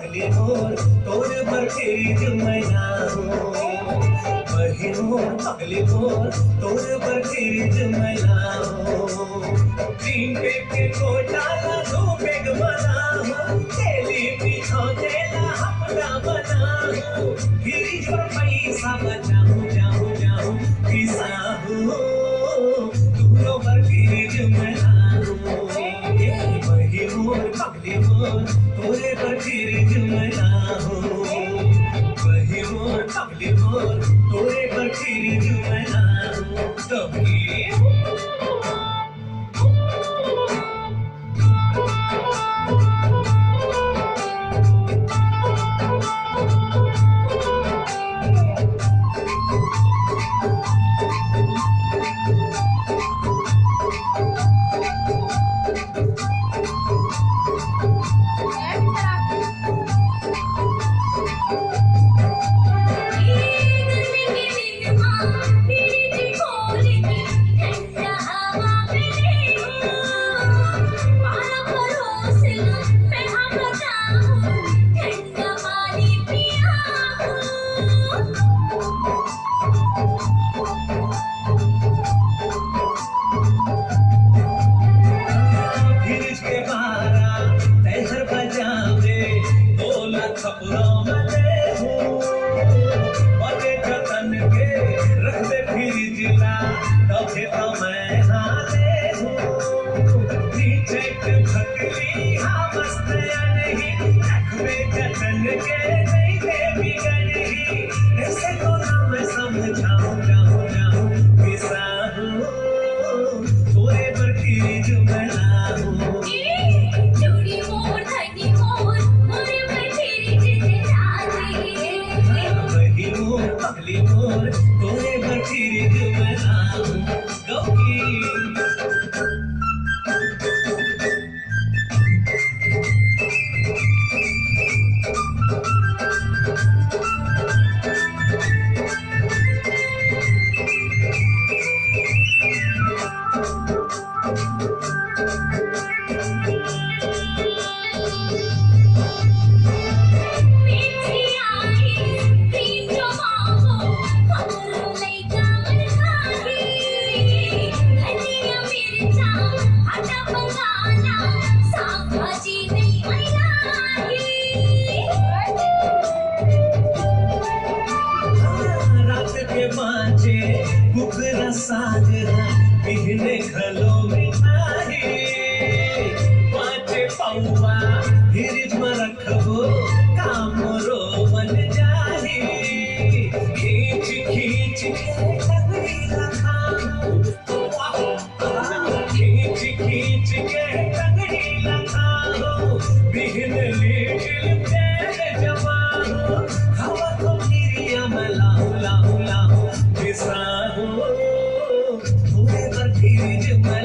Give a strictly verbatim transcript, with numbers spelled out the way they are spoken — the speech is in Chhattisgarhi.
पगली मोर, तोर बर फ्रिज मैं लाहूं। बहिन मोर, पगली मोर, तोर बर फ्रिज मैं लाहूं। तीन बैग के कोटा ला दू बैग बनाहूं। तेली पीछो तेला हफ्ता बनाहूं। फ्रिज बर पैसा बचाहूं, जाहूं, जाहूं, पिसाहूं। दूनो बर फ्रिज मैं लाहूं। ए बहिन मोर, पगली मोर, तोरे बर फ्रिज मैं लाहूं। बहिन मोर, पगली मोर, तोरे बर फ्रिज मैं लाहूं। तब की फ्रिज के बारा तैहर बजावे, तोला खपरा मले हूँ। बड़े जतन के रखबे फ्रिज ला, तभे तो मैं हाले हूँ। नीचे के भकली हाँ मस्त अनही, रखबे जतन के नहीं दे बिगड़ही। ऐसे तो ना मैं समझाऊं, जाऊं, जाऊं, पिसाहूं। तोरे बर फ्रिज मैं लाहूं। ए, चूड़ी मोर, धनी मोर, मोरे बर फ्रिज दे लागे। बहिन मोर, पगली मोर, तोरे बर फ्रिज मैं लाहूं। गौरी। रात के बाँचे कुकरा साग ह, बिहने घलो मिठाई। पाँचे पौवा फ्रिज म रखबो, काम रो बन जाही। खींच खींच के टंगड़ी ला खाहूं। खींच खींच के टंगड़ी ला खाहूं, बिहन लिटिल प्यार जमाहूं, खावा को किरिया मैं लाहूं, लाहूं, लाहूं, पिसाहूं, तोरे बर फ्रिज मैं